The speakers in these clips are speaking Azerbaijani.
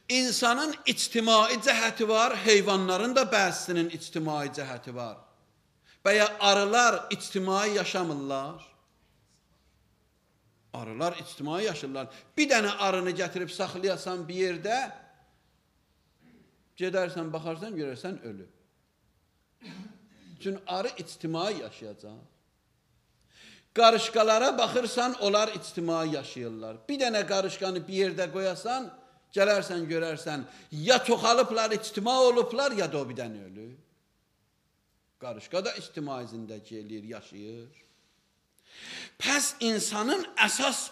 İnsanın ictimai cəhəti var, heyvanların da bəzisinin ictimai cəhəti var. Bəyə arılar ictimai yaşamırlar. Arılar ictimai yaşırlar. Bir dənə arını gətirib saxlayasan bir yerdə, gedərsən, baxarsan, görərsən, ölüb. Çünki arı ictimai yaşayacaq. Qarışqalara baxırsan, onlar ictimai yaşayırlar. Bir dənə qarışqanı bir yerdə qoyasan, gələrsən, görərsən, ya çoxalıblar, ictima olublar, ya da o bir dənə ölür. Qarışqa da ictimai zindəgi eləyir, yaşayır. Pəs insanın əsas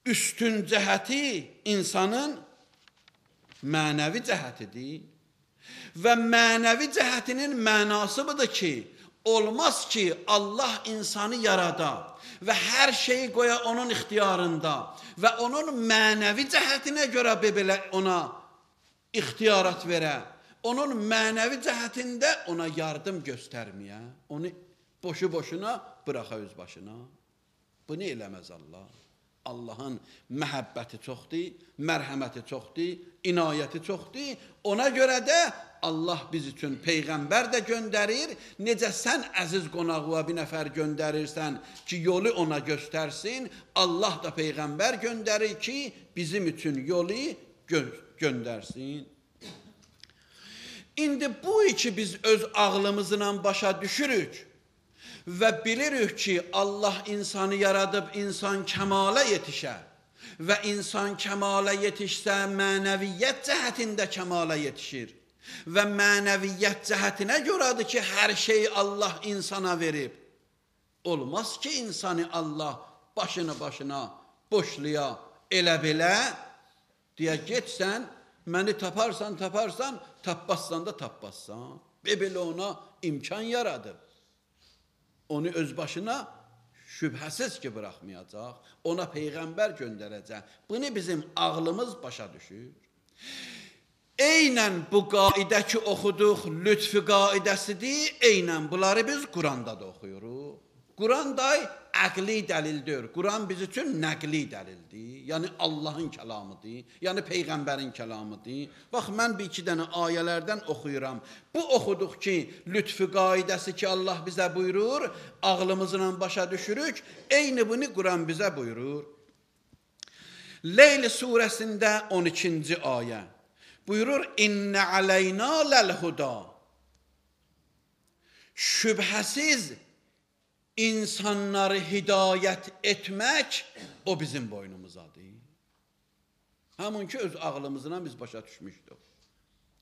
üstün cəhəti insanın mənəvi cəhətidir. Və mənəvi cəhətinin mənası budur ki, olmaz ki, Allah insanı yarada və hər şeyi qoya onun ixtiyarında və onun mənəvi cəhətinə görə belə ona ixtiyarat verə, onun mənəvi cəhətində ona yardım göstərməyə, onu boşu-boşuna bıraxa öz başına. Bunu eləməz Allah. Allahın məhəbbəti çoxdur, mərhəməti çoxdur, inayəti çoxdur. Ona görə də Allah biz üçün peyğəmbər də göndərir. Necə sən əziz qonağıva bir nəfər göndərirsən ki, yolu ona göstərsin, Allah da peyğəmbər göndərir ki, bizim üçün yolu göndərsin. İndi bu iki biz öz ağlımızla başa düşürük və bilirik ki, Allah insanı yaradıb, insan kəmala yetişər və insan kəmala yetişsə, mənəviyyət cəhətində kəmala yetişir və mənəviyyət cəhətinə görədir ki, hər şeyi Allah insana verib. Olmaz ki, insanı Allah başını başına boşluya, elə belə deyə getsən, məni taparsan, taparsan, tapmazsan da tapmazsan. Belə ona imkan yaradıb. Onu öz başına şübhəsiz ki, buraxmayacaq, ona peyğəmbər göndərəcək. Bunu bizim ağlımız başa düşür. Eynən bu qaidə ki, oxuduq, lütfü qaidəsidir, eynən bunları biz Quranda da oxuyuruq. Quran da əqli dəlildir. Quran biz üçün nəqli dəlildir. Yəni Allahın kəlamıdır, yəni Peyğəmbərin kəlamıdır. Bax, mən bir iki dənə ayələrdən oxuyuram. Bu oxuduq ki, lütfü qaidəsi ki, Allah bizə buyurur, ağlımızla başa düşürük, eyni bunu Quran bizə buyurur. Leyl surəsində 12-ci ayə buyurur, İnnə aleynə ləl-huda. Şübhəsiz insanları hidayət etmək o bizim boynumuzadır. Həmin ki, öz ağlımızla biz başa düşmüşdük.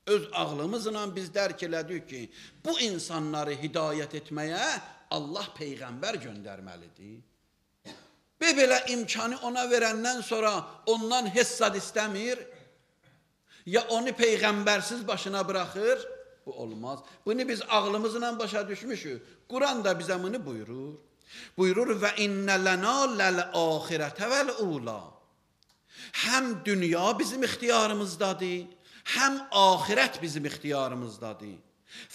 Öz ağlımızla biz dərk elədik ki, bu insanları hidayət etməyə Allah peyğəmbər göndərməlidir. Belə imkanı ona verəndən sonra ondan hessad istəmir, ya onu peyğəmbərsiz başına bıraxır, bu olmaz. Bunu biz ağlımızla başa düşmüşük. Quran da bizə bunu buyurur. Buyurur və innə lənə ləl-axirətə vəl-ula. Həm dünya bizim ixtiyarımızdadır, həm axirət bizim ixtiyarımızdadır.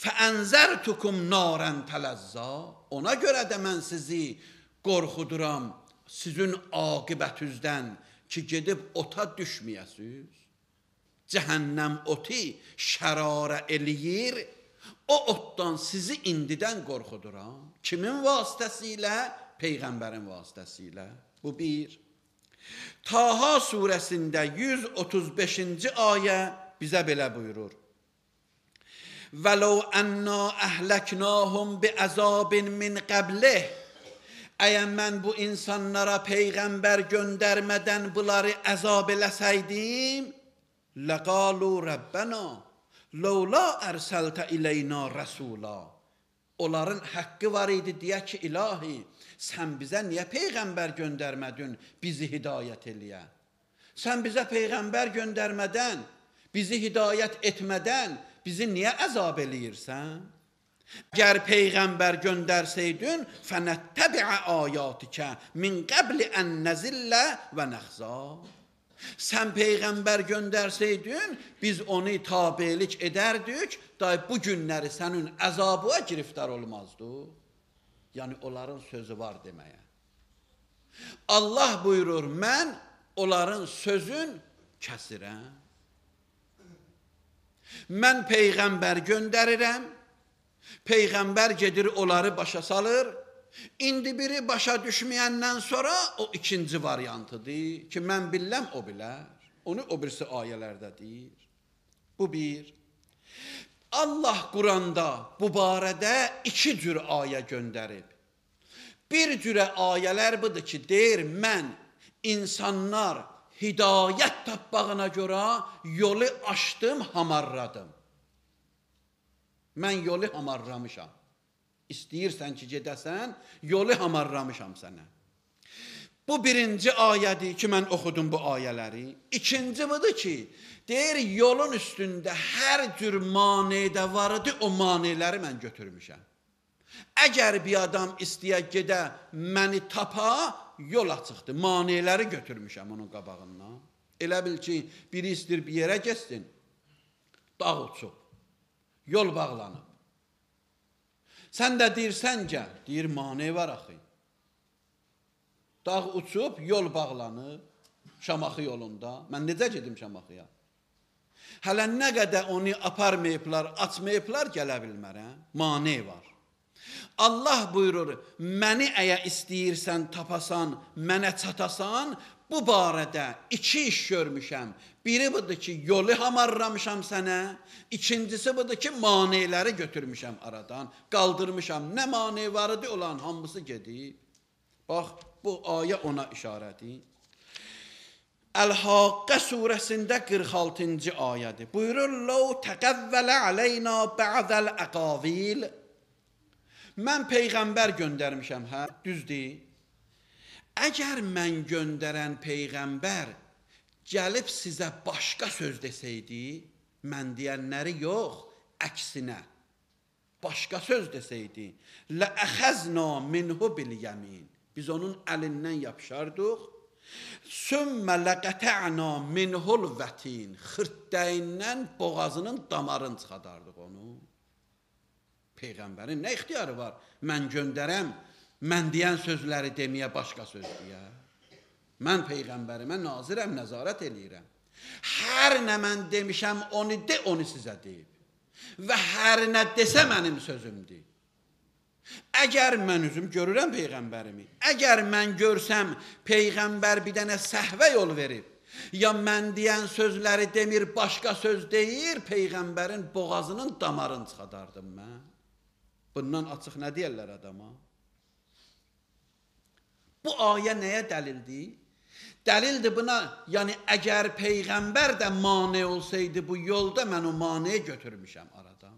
Fəənzərtukum narən tələzza. Ona görə də mən sizi qorxuduram sizin aqibətüzdən ki, gedib ota düşməyəsiniz. Cəhənnəm oti şərarə eləyir, o otdan sizi indidən qorxuduram. Kimin vasitəsilə? Peyğəmbərin vasitəsilə. Bu bir. Taha surəsində 135-ci ayə bizə belə buyurur. وَلَوْ أَنَّا أَهْلَكْنَاهُمْ بِعَذَابٍ مِّنْ قَبْلِهِ. Əgər mən bu insanlara peyğəmbər göndərmədən bunları əzab eləsəydim, لَقَالُوا رَبَّنَا لَوْلَا أَرْسَلْتَ إِلَيْنَا رَسُولًا. Onların haqqı var idi deyə ki, ilahi, sən bizə niyə peyğəmbər göndərmədin, bizi hidayət eləyə? Sən bizə peyğəmbər göndərmədən, bizi hidayət etmədən bizi niyə əzab eləyirsən? Əgər peyğəmbər göndərsəydin, فَنَتَّبِعَ آيَاتِكَ مِنْ قَبْلِ أَنْ نَزِلَّ وَنَخْزَى. Sən peyğəmbər göndərsəydin, biz onu tabelik edərdik, day bu günləri sənin əzabına giriftar olmazdı. Yəni, onların sözü var deməyə. Allah buyurur, mən onların sözün kəsirəm. Mən peyğəmbər göndərirəm, peyğəmbər gedir onları başa salır. İndi biri başa düşməyəndən sonra o ikinci variantıdır ki, mən biləm, o bilər. Onu o birisi ayələrdə deyir. Bu bir. Allah Quranda bu barədə iki cür ayə göndərib. Bir cürə ayələr budur ki, deyir, mən insanlar hidayət tapmağına görə yolu açdım, hamarladım. Mən yolu hamarlamışam. İstəyirsən ki, gedəsən, yolu hamarlamışam sənə. Bu birinci ayədir ki, mən oxudum bu ayələri. İkinci budur ki, deyir, yolun üstündə hər cür mane də var idi, o maneləri mən götürmüşəm. Əgər bir adam istəyə gedə, məni tapa, yol açıqdır. Maneləri götürmüşəm onun qabağından. Elə bil ki, biri istəyir bir yerə getsin, dağ uçub, yol bağlanıb. Sən də deyirsən gəl, deyir, mane var axı. Dağ uçub, yol bağlanıb Şamaxı yolunda. Mən necə gedim Şamaxıya? Hələ nə qədər onu aparmayıblar, açmayıblar, gələ bilmərəm. Mane var. Allah buyurur, məni əgər istəyirsən, tapasan, mənə çatasan, bu barədə iki iş görmüşəm. Biri budur ki, yolu hamarlamışam sənə. İkincisi budur ki, maneləri götürmüşəm aradan, qaldırmışam. Nə mane var idi, olan hamısı gedib. Bax, bu ayə ona işarədir. Əl-Haqqə surəsində 46-cı ayədir. Buyurur, Ləv təqəvvələ aleyna bə'zəl əqavil. Mən peyğəmbər göndərmişəm, hə, düzdür. Əgər mən göndərən peyğəmbər gəlib sizə başqa söz desəydi, mən deyənləri yox, əksinə, başqa söz desəydi, Ləəxəzna minhu bil-yəmin. Biz onun əlindən yapışardıq. Sümmə ləqətə'na minhul vətin. Xırtdəyindən boğazının damarını çıxadardıq onu. Peyğəmbərin nə ixtiyarı var? Mən göndərəm, mən deyən sözləri deməyə başqa söz deyə. Mən peyğəmbərimə nazirəm, nəzarət eləyirəm. Hər nə mən demişəm, onu de, onu sizə deyib. Və hər nə desə mənim sözümdür. Əgər mən özüm görürəm peyğəmbərimi, əgər mən görsəm peyğəmbər bir dənə səhvə yol verib, ya mən deyən sözləri demir, başqa söz deyir, peyğəmbərin boğazının damarını çıxadardım mən. Bundan açıq nə deyərlər adama? Bu ayə nəyə dəlildir? Dəlildir buna, yəni əgər peyğəmbər də mane olsaydı bu yolda, mən o maneyi götürmüşəm aradan.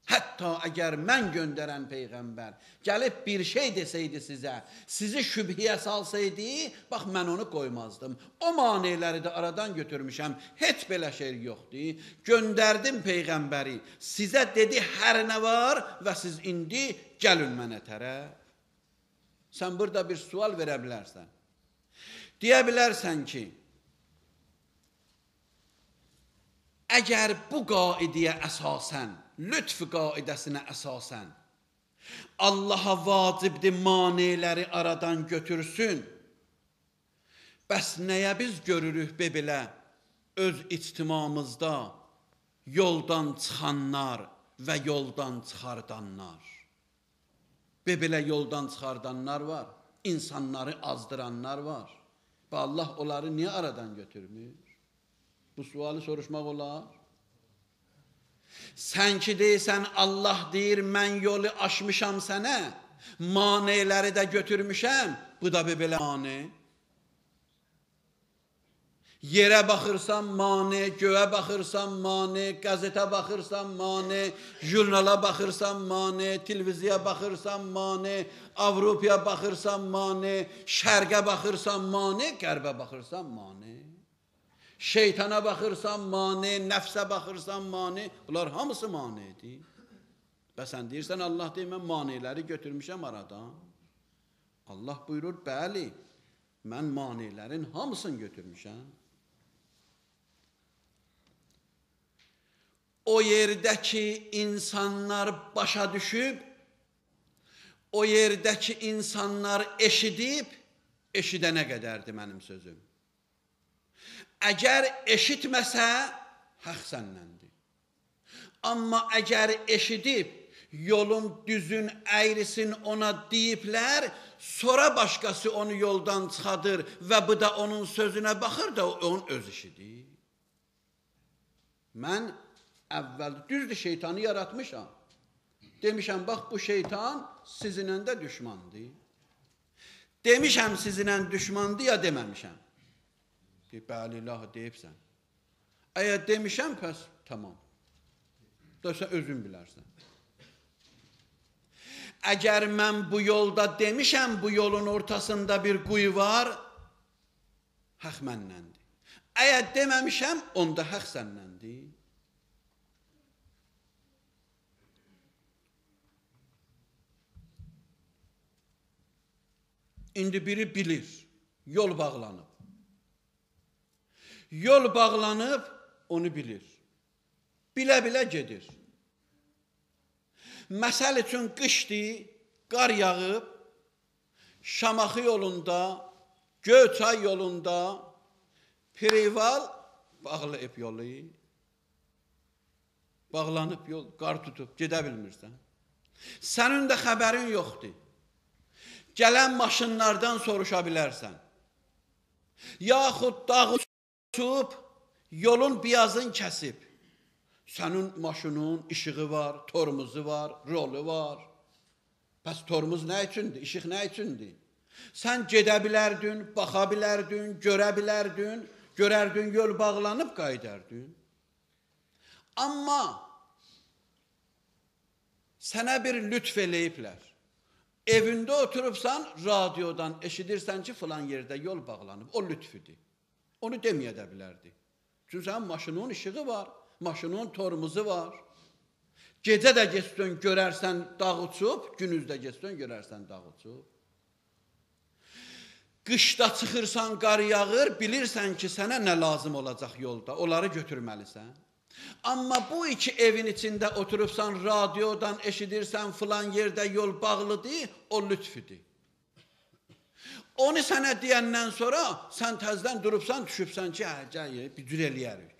Hətta əgər mən göndərən peyğəmbər gəlib bir şey desəydi sizə, sizi şübhiyə salsaydı, bax mən onu qoymazdım. O maneləri də aradan götürmüşəm, heç belə şey yoxdur. Göndərdim peyğəmbəri, sizə dedi hər nə var və siz indi gəlin mənə tərəf. Sən burada bir sual verə bilərsən. Deyə bilərsən ki, əgər bu qaidiyə əsasən, lütf qaidəsinə əsasən, Allaha vacibdir maneləri aradan götürsün, bəs nəyə biz görürük belə öz ictimamızda yoldan çıxanlar və yoldan çıxardanlar? Belə yoldan çıxardanlar var, insanları azdıranlar var. Və Allah onları niyə aradan götürmür? Bu sualı soruşmaq olar. Sən ki deyirsən, Allah deyir, mən yolu aşmışam sənə, maneləri də götürmüşəm, bu da belə mane. Yerə baxırsan mane, göyə baxırsan mane, qəzetə baxırsan mane, jurnala baxırsan mane, televiziyaya baxırsan mane, Avropaya baxırsan mane, şərqə baxırsan mane, qərbə baxırsan mane. Şeytana baxırsan mane, nəfsə baxırsan mane, bunlar hamısı manedir. Və sən deyirsən, Allah deyir, mən maneləri götürmüşəm aradan. Allah buyurur, bəli, mən manelerin hamısını götürmüşəm. O yerdəki insanlar başa düşüb, o yerdəki insanlar eşidib, eşidənə qədərdir mənim sözüm. Əgər eşitməsə, haqq səndəndir. Amma əgər eşidib, yolun düzün, əyrisin ona deyiblər, sonra başqası onu yoldan çıxadır və bu da onun sözünə baxır da onun öz işidir. Mən əvvəl düzdür şeytanı yaratmışam. Demişəm, bax bu şeytan sizinlə də düşmandır. Demişəm sizinlə düşmandır ya deməmişəm. Deyib, bəli, ilahi deyibsən. Əgər demişəm, pəs tamam. Da sən özün bilərsən. Əgər mən bu yolda demişəm, bu yolun ortasında bir quyu var, haqq məndəndir. Əgər deməmişəm, onda haqq səndəndir. İndi biri bilir, yol bağlanıb. Yol bağlanıb, onu bilir. Bilə-bilə gedir. Məsəl üçün qışdır, qar yağıb, Şamaxı yolunda, Göyçay yolunda, Prival bağlayıb yolu. Bağlanıb yol, qar tutub, gedə bilmirsən. Sənin də xəbərin yoxdur. Gələn maşınlardan soruşa bilərsən. Yaxud dağ uçub, yolun biyazın kəsib. Sənin maşının işığı var, tormuzu var, rolu var. Bəs tormuz nə üçündür, işıq nə üçündür? Sən gedə bilərdin, baxa bilərdin, görə bilərdin, görərdin, yol bağlanıb qayıdardın. Amma sənə bir lütf eləyiblər. Evində oturubsan, radiodan eşidirsən ki, filan yerdə yol bağlanıb. O lütfüdür. Onu deməyə də bilərdi. Çünki sənin maşının işığı var, maşının tormuzu var. Gecə də getsən, görərsən dağ uçub, gündüz də getsən, görərsən dağ uçub. Qışda çıxırsan, qar yağır, bilirsən ki, sənə nə lazım olacaq yolda, onları götürməlisən. Amma bu iki evin içində oturubsan, radiodan eşidirsən, filan yerdə yol bağlıdır, o lütfüdür. Onu sənə deyəndən sonra sən təzdən durubsan, düşübsən ki, hə, bir cür eləyərik.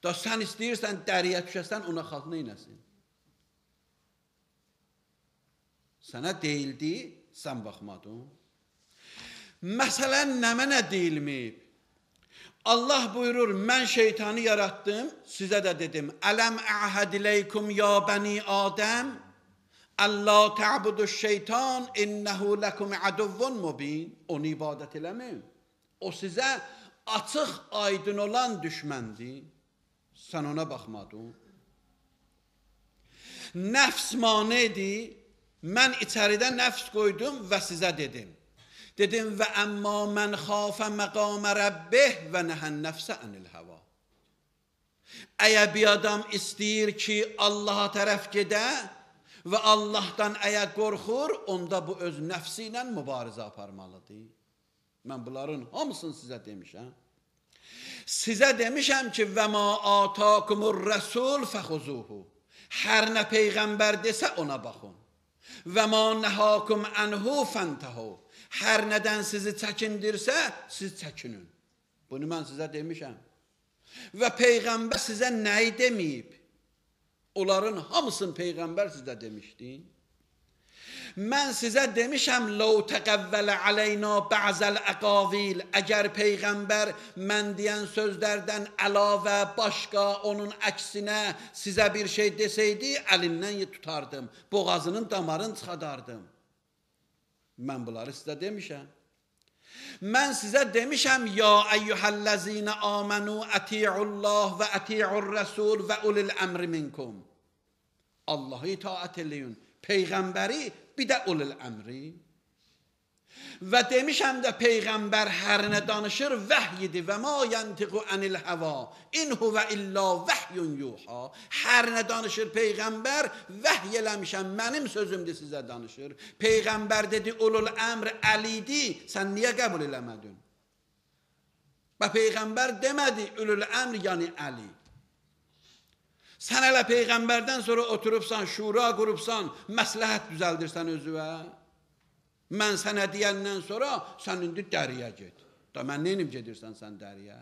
Da sən istəyirsən dəriyə düşəsən, ona xalq neynəsin? Sənə deyildi, sən baxmadın. Məsələn, nə mənə deyilməyib? Allah buyurur, mən şeytanı yaratdım, sizə də dedim. Ələm əhəd iləykum ya bəni Adəm, Əllə tə'budu şeytan, innəhu ləkum əduvvun mubin. Onu ibadət eləməyin. O sizə açıq, aydın olan düşməndir. Sən ona baxmadın. Nəfs manedir. Mən içəridə nəfs qoydum və sizə dedim. Dedim və əmma mən xafə məqamə rəbbih və nəhən nəfsə ənil həva. Əgər bir adam istəyir ki, Allaha tərəf gedə və Allahdan əgər qorxur, onda bu öz nəfsi ilə mübarizə aparmalıdır. Mən bunların hamısını sizə demişəm. Sizə demişəm ki, və ma atakumur rəsul fəxuzuhu. Hər nə peyğəmbər desə ona baxın. Və ma nəhakum ənhu fəntehu. Hər nədən sizi çəkindirsə, siz çəkinin. Bunu mən sizə demişəm. Və peyğəmbər sizə nəyi deməyib? Onların hamısını peyğəmbər sizə demişdi. Mən sizə demişəm, لَوْ تَقَوَّلَ عَلَيْنَا بَعْزَ الْاَقَاوِيلِ. Əgər peyğəmbər mən deyən sözlərdən əlavə, başqa, onun əksinə sizə bir şey deseydi, əlindən tutardım, boğazının damarını çıxadardım. Mən bunları sizə demişəm. Mən sizə demişəm, ya əyyuhəl-ləzinə amanu əti'ullah və əti'ur-rəsul və ulil əmri minkum. Allahı itaət eləyin, peyğəmbəri, bir də ulil əmri. Və demişəm də peyğəmbər hər nə danışır vəhyidir. Və ma yəntiqu ənil həva in huvə illə vəhyun yuha. Hər nə danışır peyğəmbər vəhy eləmişəm, mənim sözümdür sizə danışır. Peyğəmbər dedi ulul əmr Əlidir, sən niyə qəbul eləmədin? Və peyğəmbər demədi ulul əmr yəni Əli. Sən hələ peyğəmbərdən sonra oturubsan, şura qurubsan, məsləhət düzəldirsən özüvə. Mən sənə deyəndən sonra sən indi dəriyə get. Da mən neynim gedirsən sən dəriyə?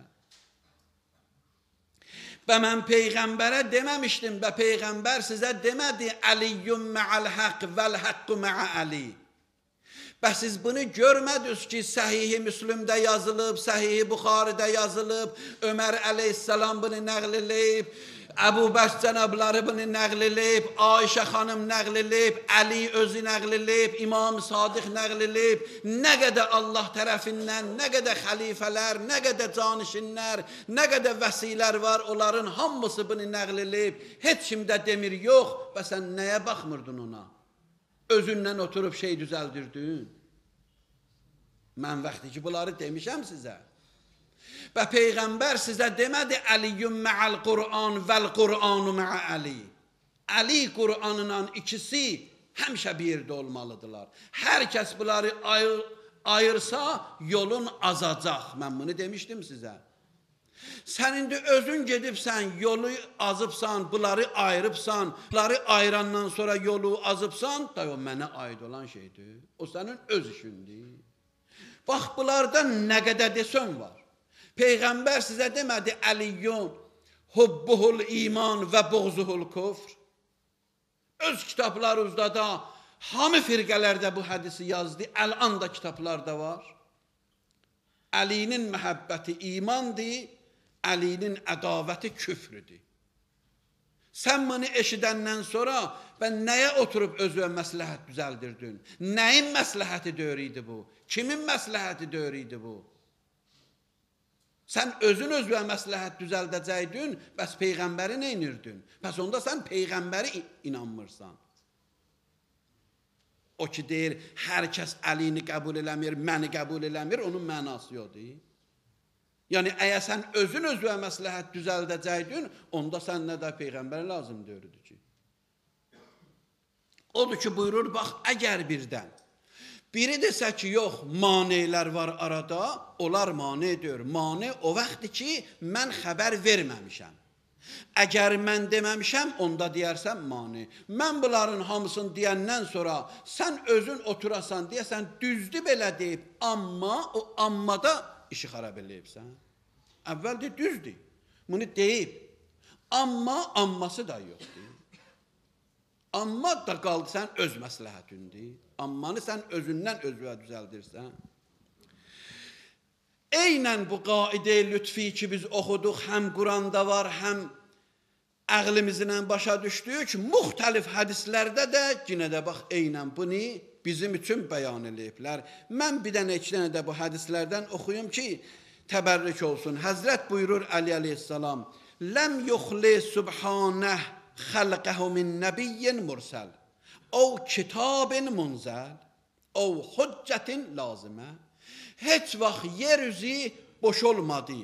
Və mən Peyğəmbərə deməmişdim və Peyğəmbər sizə demədi Əliyyun mə'əl həqq vəl həqqu mə'ə Əli. Bəs siz bunu görmədiniz ki, Səhih-i Müslümdə yazılıb, Səhih-i Buxaridə yazılıb, Ömər əleyhissalam bunu nəql eləyib, Əbu Bəkr cənabları bunu nəql eləyib, Ayşə xanım nəql eləyib, Əli özü nəql eləyib, İmam Sadiq nəql eləyib. Nə qədər Allah tərəfindən, nə qədər xəlifələr, nə qədər canişinlər, nə qədər vəsilər var, onların hamısı bunu nəql eləyib. Heç kim də demir, yox, və sən nəyə baxmırdın ona? Özündən oturub şey düzəldirdin. Mən vaxtı ki, bunları demişəm sizə. Və Peyğəmbər sizə demədi Əliyyun mə'əl Qur'an vəl Qur'anu mə'ə Əli. Əli Qur'anla ikisi həmişə bir yerdə olmalıdırlar. Hər kəs bunları ayırsa yolun azacaq. Mən bunu demişdim sizə. Sən indi özün gedibsən, yolu azıbsan, bunları ayırıbsan, bunları ayırandan sonra yolu azıbsan, da o mənə aid olan şeydir. O sənin öz işindir. Bax, bunlardan nə qədər desən var. Peyğəmbər sizə demədi Əliyyun hubbuhul iman və buğzuhul kufr. Öz kitablarınızda da hamı firqələrdə bu hədisi yazdı. Əl-an da kitablarda var. Əlinin məhəbbəti imandır, Əlinin ədavəti küfrüdür. Sən bunu eşidəndən sonra ben nəyə oturub özünə məsləhət düzəldirdin? Nəyin məsləhəti deyir idi bu? Kimin məsləhəti deyir idi bu? Sən özün özünə məsləhət düzəldəcəydin, bəs Peyğəmbəri nə inirdin? Bəs onda sən Peyğəmbəri inanmırsan. O ki deyir, hər kəs Əlini qəbul eləmir, məni qəbul eləmir, onun mənası yoxdur. Yəni, əgər sən özün özünə məsləhət düzəldəcəydin, onda sən nə də Peyğəmbər lazım deyirdi ki. Odur ki, buyurur, bax, əgər birdən biri desə ki, yox, manelər var arada, onlar mane deyir. Mane o vaxtdır ki, mən xəbər verməmişəm. Əgər mən deməmişəm, onda deyərsən mane. Mən bunların hamısını deyəndən sonra sən özün oturasan, deyəsən, düzdür belə deyib, amma o ammada işi xarab eləyibsən. Əvvəl də düzdür, bunu deyib, amma amması da yoxdur. Amma da qaldı sən öz məsləhətindir. Ammanı sən özündən özünə düzəldirsən. Eynən bu qaidə-i lütfi ki biz oxuduq, həm Quranda var, həm əqlimizlə başa düşdük. Müxtəlif hədislərdə də yenə də bax eynən bunu bizim üçün bəyan eləyiblər. Mən bir dənə, iki dənə də bu hədislərdən oxuyum ki, təbərrük olsun. Həzrət buyurur Əli əleyhissalam, Ləm yuxli subhanəh xəlqəhu min nəbiyyin mursəl, o kitabin munzəl, o hüccətin lazımə. Heç vaxt yer üzü boş olmadı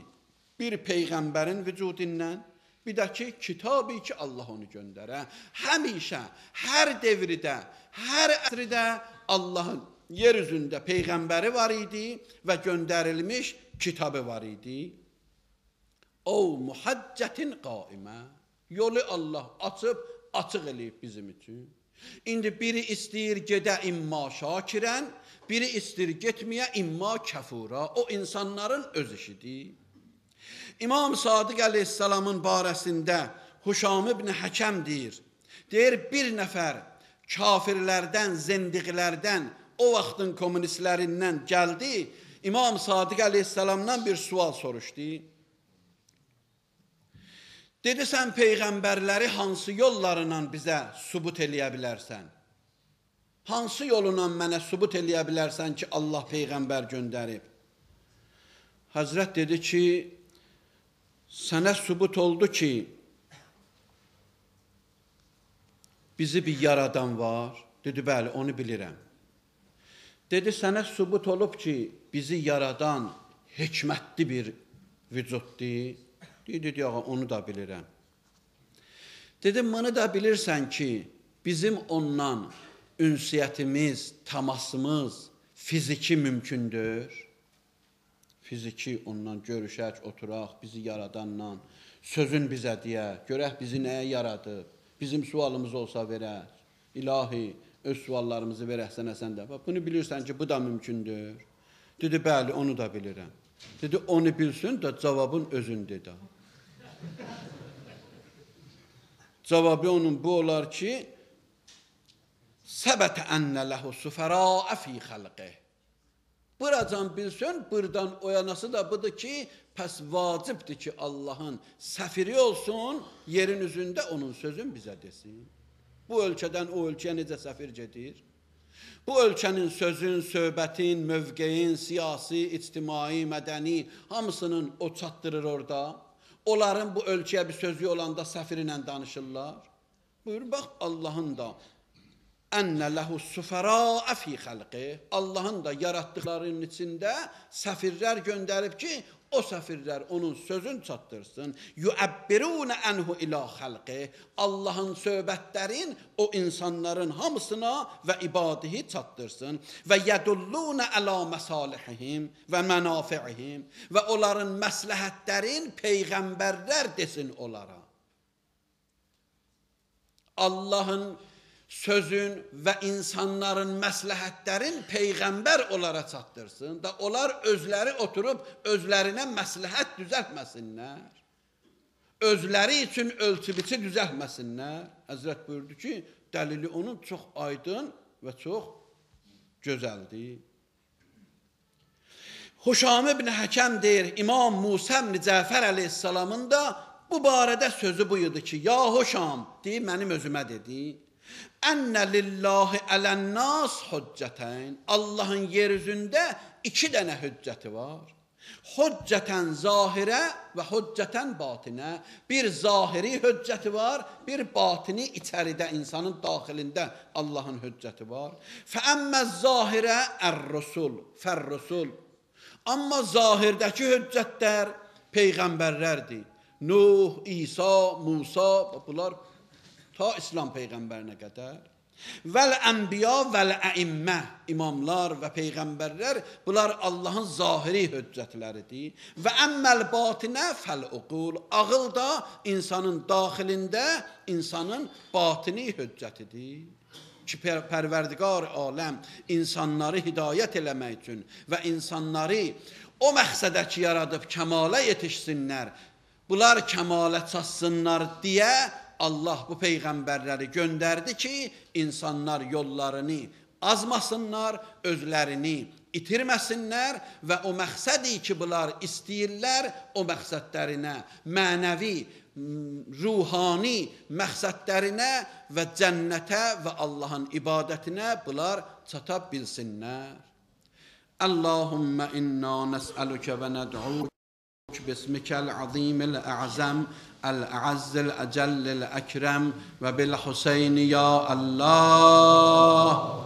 bir peyğəmbərin vücudindən, bir də ki, kitabı ki, Allah onu göndərə. Həmişə, hər devirdə, hər əsrdə Allahın yer üzündə peyğəmbəri var idi və göndərilmiş kitabı var idi. O muhaccətin qaimə. Yolu Allah açıb, açıq eləyib bizim üçün. İndi biri istəyir gedə imma şakirən, biri istəyir getməyə imma kəfura. O insanların öz işidir. İmam Sadiq əleyhissalamın barəsində Huşam ibn Həkəm deyir. Deyir, bir nəfər kafirlərdən, zindiqlərdən, o vaxtın kommunistlərindən gəldi. İmam Sadiq əleyhissalamdan bir sual soruşdu. Dedi, sən peyğəmbərləri hansı yollarla bizə sübut eləyə bilərsən? Hansı yolla mənə sübut eləyə bilərsən ki, Allah peyğəmbər göndərib? Həzrət dedi ki, sənə sübut oldu ki, bizi bir yaradan var. Dedi, bəli, onu bilirəm. Dedi, sənə sübut olub ki, bizi yaradan hikmətli bir vücuddur. Dedi, ağa, onu da bilirəm. Dedim, bunu da bilirsən ki, bizim ondan ünsiyyətimiz, təmasımız fiziki mümkündür. Fiziki ondan görüşək, oturaq, bizi yaradanla, sözün bizə deyək, görək bizi nəyə yaradıb, bizim sualımız olsa verək, İlahi, öz suallarımızı verək sənə sən də. Bunu bilirsən ki, bu da mümkündür. Dedi, bəli, onu da bilirəm. Dedi, onu bilsin də cavabın özün dedi. Cavabı onun bu olar ki, səbətə ənə ləhu süfərəə fi xəlqih. Buracan bilsin, buradan oyanası da budur ki, pəs vacibdir ki, Allahın səfiri olsun, yerin üzündə onun sözün bizə desin. Bu ölkədən o ölkəyə necə səfir gedir? Bu ölkənin sözün, söhbətin, mövqeyin, siyasi, ictimai, mədəni hamısının o çatdırır orada. Onların bu ölkəyə bir sözü olanda səfiri ilə danışırlar. Buyur, bax, Allahın da Ənə ləhu süfərəə fi xəlqi. Allahın da yaratdıqlarının içində səfirlər göndərib ki, o səfirlər onun sözünü çatdırsın. Yuəbbirunə ənhu ilə xəlqi. Allahın söhbətlərin o insanların hamısına və ibadihi çatdırsın. Və yədullunə əla məsalihihim və mənafiihim. Və onların məsləhətlərin peyğəmbərlər desin onlara. Allahın sözün və insanların məsləhətlərin peyğəmbər onlara çatdırsın da onlar özləri oturub özlərinə məsləhət düzəltməsinlər. Özləri üçün ölçü-biçi düzəltməsinlər. Həzrət buyurdu ki, dəlili onun çox aydın və çox gözəldir. Huşam ibn Həkəm deyir, İmam Musa ibn Cəfər əleyhissalamın da bu barədə sözü buyurdu ki, ya Huşam, deyir, mənim özümə dedi. Ənə lillahi ələn-nas hüccətən. Allahın yeryüzündə iki dənə hüccəti var. Hüccətən zahirə və hüccətən batinə. Bir zahiri hüccəti var, bir batini içəridə, insanın daxilində Allahın hüccəti var. Fəəmmə zahirə ər-rusul, fər-rusul. Amma zahirdəki hüccətlər peyğəmbərlərdir. Nuh, İsa, Musa, bunlar ta İslam peyğəmbərinə qədər. Vəl ənbiya vəl əimmə, imamlar və peyğəmbərlər, bunlar Allahın zahiri hüccətləridir. Və əmməl batinə fəl uqul, ağıl da insanın daxilində insanın batini hüccətidir. Ki, Pərverdigar aləm insanları hidayət eləmək üçün və insanları o məqsədə ki, yaradıb kəmala yetişsinlər, bunlar kəmala çatsınlar deyə Allah bu peyğəmbərləri göndərdi ki, insanlar yollarını azmasınlar, özlərini itirməsinlər və o məqsədi ki, bunlar istəyirlər, o məqsədlərinə, mənəvi, ruhani məqsədlərinə və cənnətə və Allahın ibadətinə bunlar çata bilsinlər. Allahümmə inna nəsəlükə və nəd'uk bismikəl azimil ə'zəm el-ə'azzil əcəllil əkrəm və bil-Hüseyni ya Allah.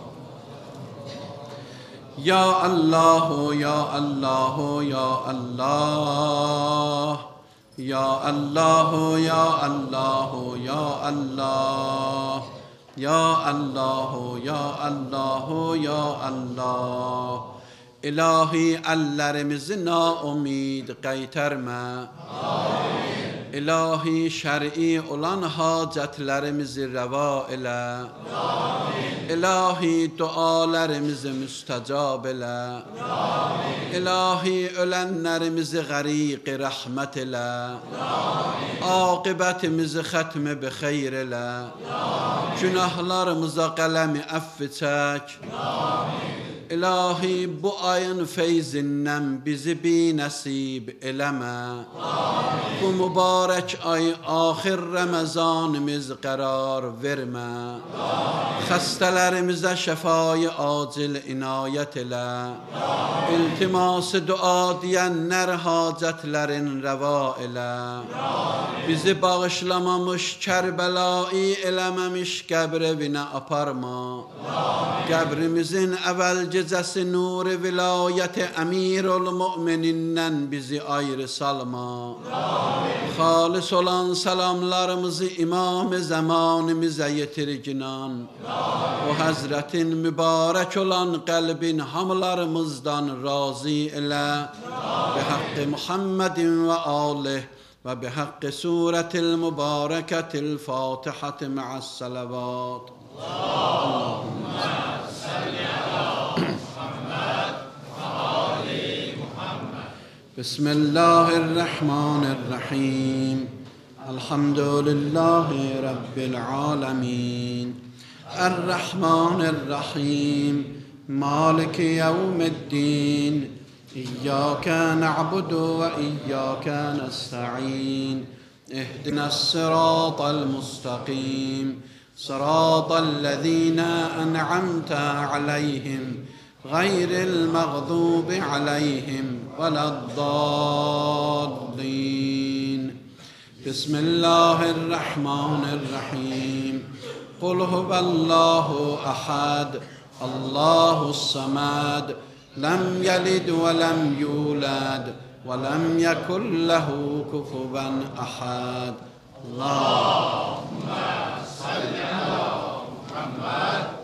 Ya Allahu, ya Allahu, ya Allah. Ya Allahu, ya Allahu, ya Allah. Ya Allahu, ya Allahu, ya Allah. İlahi əllərimizi naumid qaytarma. Amin. İlahi şər'i olan hacətlərimizi rəva elə. Amin. İlahi dualarımızı müstəcab elə. Amin. İlahi ölənlərimizi qəriq rəhmət elə. Amin. Aqibətimizi xətmi bi xeyr elə. Amin. Günahlarımıza qələmi əfv çək. Amin. İlahi bu ayın feyzindən bizi binəsib eləmə. Amin. Bu mübarək ay axir Ramazanımız qərar vermə. Amin. Xəstələrimizə şəfayı acil inayət elə. Amin. İltiması dua deyənlər hacətlərin rəva elə. Amin. Bizi bağışlamamış, Kərbəlayi eləməmiş qəbr evinə aparma. Amin. Qəbrimizin əvvəl gecəsi nuri vilayəti əmirul müminindən bizi ayrı salma. Amin. Xalis olan salamlarımızı imam-ı zamanımıza yetirginan. O Həzrətin mübarək olan qəlbin hamılarımızdan razı elə. Bihaqqi Muhammedin və alih və bihaqqi surətil mübarəkətil Fatihəti mə'əs-sələvat. Allahümmə salli əla Muhammed və ali Muhammed. Bismillahirrahmanirrahim. الحمد لله رب العالمين الرحمن الرحيم مالك يوم الدين إياك نعبد وإياك نستعين اهدنا الصراط المستقيم صراط الذين أنعمت عليهم غير المغضوب عليهم ولا الضالين. بسم الله الرحمن الرحيم. قل هو الله أحد الله الصمد لم يلد ولم يولد ولم يكن له كفوا أحد. اللهم صل على محمد